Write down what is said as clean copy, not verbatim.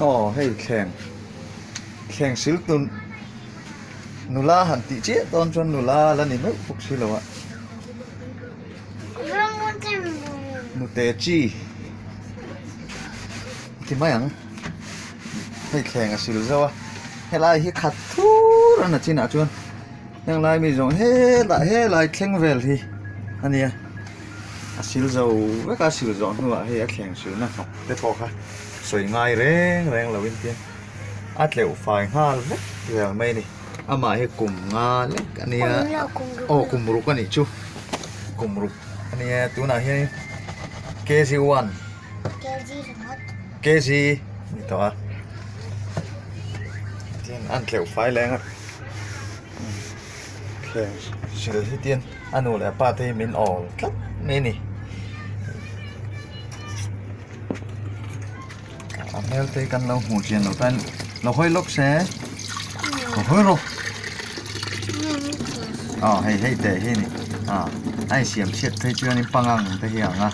Aw hei thleng thleng sil tun nula han tih chiah dawn chuan nula la ni meuh bawk si lo a. Nute chi ti mai ang hei thleng a sil zo a helai hi khat thur a na chinah chuan heng lai mi zawng helai helai thleng vel hi a nia a sil zo vek a sil zawh hnuah hei a thleng silna hnawk te pawh kha sawi ngai reng reng lo in tia a tleuh fai nghal vek zel mai a ni amah hi kum nga lek a nia aw kum ruk a nih chu kum ruk a nia tunah hian kg one kg ni tawh a tin an tleuh fai leng a thleng sil hi tin a nu leh a pa te hi min awl tlat mai a ni. A hmel te kan lo hmuh chian loh tan lo hawi lawk se lo hawi rawh aw hei hei teh hi ni a a insiam chhiat phei chuanin pangang te hi ang a.